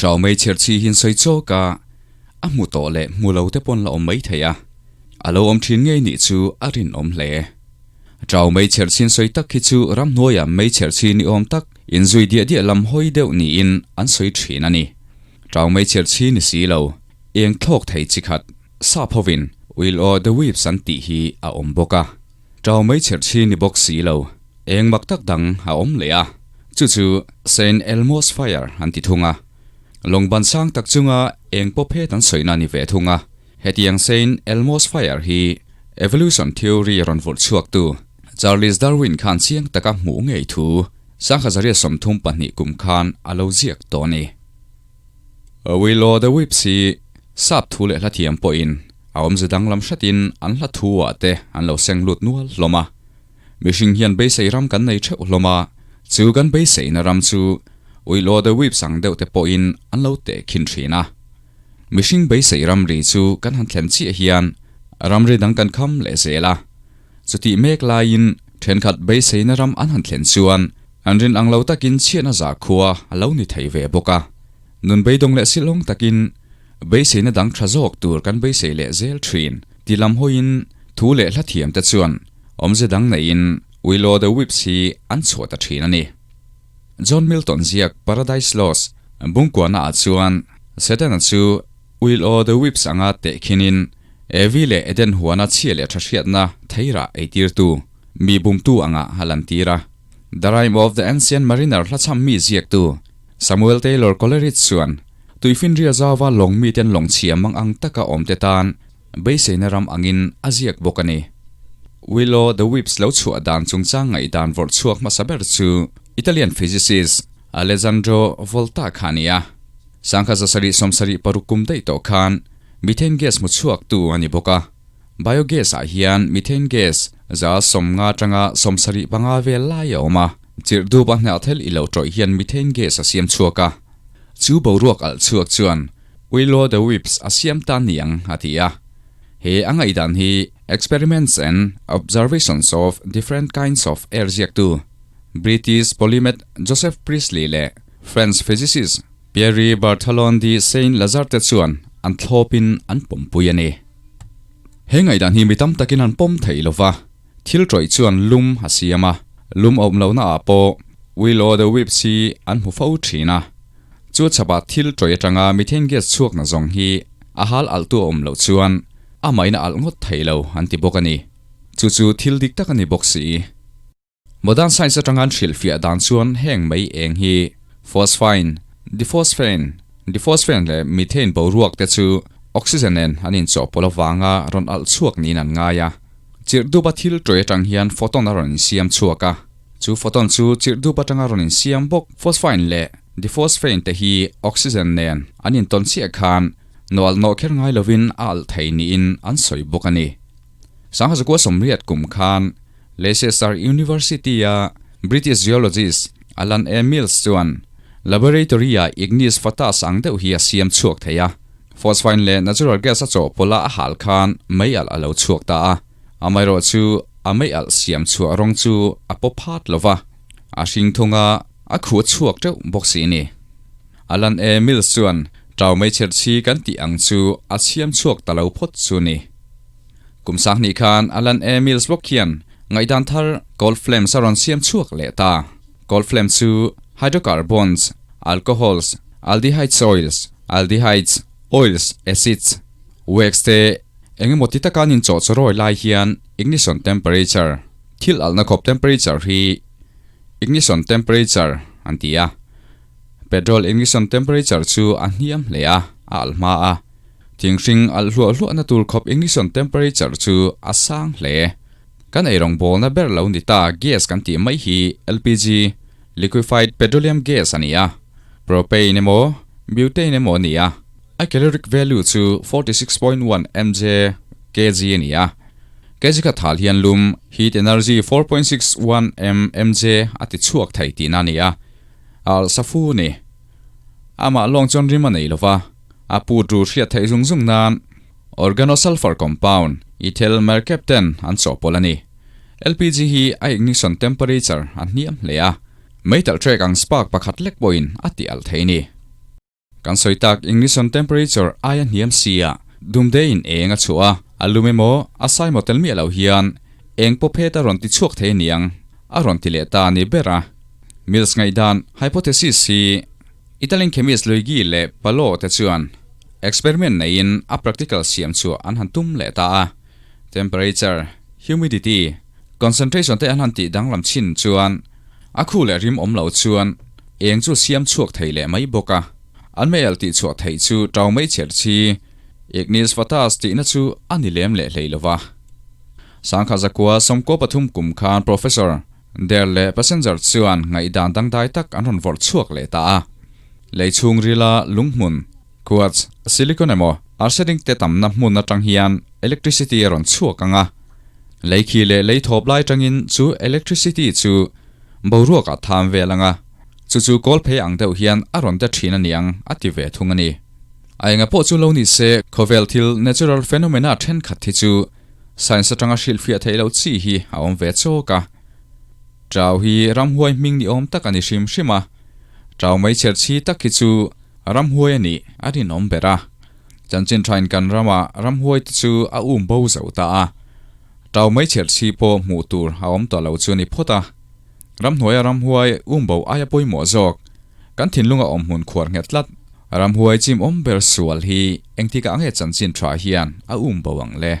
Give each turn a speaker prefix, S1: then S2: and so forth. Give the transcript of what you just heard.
S1: Ṭau mai chher chhi hian sawi chawk a, a hmu tawh leh hmu lo te pawn la awm mai thei a, a lo awm ṭhin ngei nih chu a rinawm hle. Ṭau mai chher chhin sawi tak hi chu ramhnuaia mei chher chhi ni awm tak inzui diah diah lam hawi deuh niin an sawi ṭhin a ni. Ṭau mai chher chhi ni si lo, eng thlawk thei chi khat, sap hovin Will o the Wisps an tih hi a awm bawk a. Ṭau mai chher chhi ni bawk si lo, eng mak tak dang a awm leh a, chu chu Saint Elmo's Fire an ti thung a. Lawng ban sang tak chunga eng pawp het an sawina ni ve thung a. Hetiang Saint Elmo's Fire hi Evolution Theory rawn vawrh chhuaktu Charles Darwin khan chiang taka hmuh ngei thu Sanghazaria 32 kum khan a lo ziak tawh a ni. Will o the Wisps hi sap thu leh hla thiam pawhin a awmze danglam hretin an hla thu ah te an lo seng lut nual hlawm a. Mihring hian beisei ram kan nei theuh hlawm a, chu kan beiseina ram chu Will o the Wisps ang deuh te pawhin an lo tehkhin thin a. Mihring beisei ramri chu kan han thlen chiah hian ramri dang kan kham leh zel a. Chutih mek laiin thenkhat beiseina ram an han thlen chuan an rin ang lo takin chhiatna zakhua a lo ni thei ve bawk a. Nun beidawng leh silawng takin beiseina dang tha zawk tur kan beisei leh zel thin ti lam hawiin thu leh hla thiamte chuan awmze dang neiin Will o the Wisps hi an chhuah ta thin a ni. John Milton ziak Paradise Lost bungkuahna ah chuan Setana chu Will o the Wisps anga tehkhinin Evi leh Eden huana chhia leh tha hriatna theirah eitirtu, mi bumtu anga a lantir a. The Rime of the Ancient Mariner hlachham mi ziaktu Samuel Taylor Coleridge chuan tuifinria zauva lawng miten lawng chhia mang ang taka awmte tan beiseina ram angin a ziak bawk a ni. Will o the Wisps lo chhuah dan chungchang ngaihdan vawrh chhuak hmasa ber chu Italian physicist Alessandro Volta kha a ni a. Sangha 776 kum daih tawh khan methane gas hmu chhuaktu a ni bawk a. Biogas ah hian methane gas 50 atanga 75 vel lai a awm a. Chirh dup a hnah thel i lo tawih hian methane gas a siam chhuak a. Chu boruak alh chhuak chuan Will o the Wisps a siam ta niang a ti a. He a ngaihdan hi Experiments and Observations of Different Kinds of Air ziaktu British polymath Joseph Priestley leh French physicist Pierre Berthelon de Saint-Lazare te chuan an thlawpin an pawmpui a ni. He ngaihdan hi mi tam takin an pawm thei lo va, thil tawih chuan lum a siam a, lum awm lohna ah pawh Will o the Wisps hi an hmu fo thin a. Chu chhapah thil tawih atanga methane gas chhuak na zawng hi a hal alhtu a awm loh chuan a maina alh ngawt thei lo an ti bawk a ni. Chu chu thil dik tak a ni bawk si. Modern science atanga an hrilhfiah dan chuan heng mai eng hi phosphine, diphosphane, diphosphane leh methane boruak te chu oxygen nen an inchawhpawlh avanga rawn alh chhuak niin an ngai a. Chirh dupa thil tawih atang hian photon a rawn insiam chhuak a. Chu photon chu chirh dup atanga rawn insiam bawk. Phosphine leh diphosphane te hi oxygen nen an intawn chiah khan nawlh nawh kher ngai lovin a alh thei niin an sawi bawk a ni. 1980 kum khan Leicester University-a British geologist Alan A. Mills chuan laboratory-ah ignis fatus ang deuh hi a siam chhuak thei a. Phosphine leh natural gas a chawhpawlh a a hal khan mei alh a lo chhuak ta a. Amaherawhchu a mei alh siam chhuah rawng chu a paw phat lo va, a hring thung a, a khuh chhuak teuh bawk si ni. Alan A. Mills chuan Tau meichher chhi kan tih ang chu a chhiam chhuak ta lo phawt chu ni. Kum sanghnih khan Alan A. Mills bawk hian ngaihdan thar cold flames a rawn siam chhuak leh ta. Cold flame chu hydrocarbons, alcohols, aldehydes oils, aldehydes, oils, acids, wax te engemaw ti taka an inchawhchawrawi lai hian ignition temperature, thil alhna khawp temperature hi ignition temperature an ti a. Petrol ignition temperature chu a hniam hle a, a alh hma a. Thing hring alh hluah hluahna tur khawp ignition temperature chu a sang hle. Kan eirawng bawlna ber lo ni ta gas kan tih mai hi LPG, Liquefied Petroleum Gas, a ni a. Propane emaw, butane emaw a ni a. A caloric value chu 46.1 mj kg a ni a. Kg khat hal hian lum, heat energy, 4.61 mmj a ti chhuak thei tihna a ni a. A alh sa fu ni. Amah lawng chuan rim a nei lo va, a pu tu hriat theih zung zung nan organosulfur compound, ethyl mercaptan, an chawhpawlh a ni. LPG hi a ignition temperature a hniam hle a, meitalh trek ang spark pakhat lek pawhin a ti alh thei ni. Kan sawi tak ignition temperature aia hniam sia dumde in eng a chhuah a, a lum emaw a sai maw tel miah lo hian eng pawp het a rawn ti chhuak thei aniang a rawn ti leh ta a ni ber a. Mills ngaihdan hypothesis hi Italian chemist Luigi leh Palo te chuan experiment neiin a practical siam chhuah an han tum leh ta a. Temperature, humidity, concentration te an han tih danglam chin chuan A khu leh rim awm lo chuan eng chu siam chhuak thei leh mai bawk a, an meialh tih chhuah theih chu tau mei chher chi, Ignis Fatas tihna chu a ni lem leh hlei lo va. Sangkha zakua sawmkaw pathum kum khan Professor Der leh Passenger chuan ngaihdan dangdai tak an rawn vawrh chhuak leh ta a. Lei chhungrila lunghmun, quartz, silicon emaw arsenic te tamna hmun atang hian electricity a rawn chhuak ang a. Lei khi leh lei thawp lai tangin chu electricity chu boruak ah tham vel ang a, chu chu kawl phei ang deuh hian a rawn de thin a niang a ti ve thung a ni. A enga pawh chu lo ni se, khawvel thil natural phenomena thenkhat hi chu science atanga hrilhfiah theih loh chi hi a awm ve chawk a. Tau hi ramhuai hming ni awm tak a ni hrim hrim a, tau mai chher chhi tak hi chu ramhuai a nih a rinawm ber a. Chanchin thain kan rama ramhuai te chu a um bo zo ta a, tau mai chher chhi pawh hmuh tur a awm tawh lo chu a ni phawt a. Ramhnuaia ramhuai um bo aia pawimawh zawk, kan thinlunga awm hmun khuar nghet tlat. Ramhuai chim awm ber sual hi engtikah nge chanchin tha hian a um bo ang le?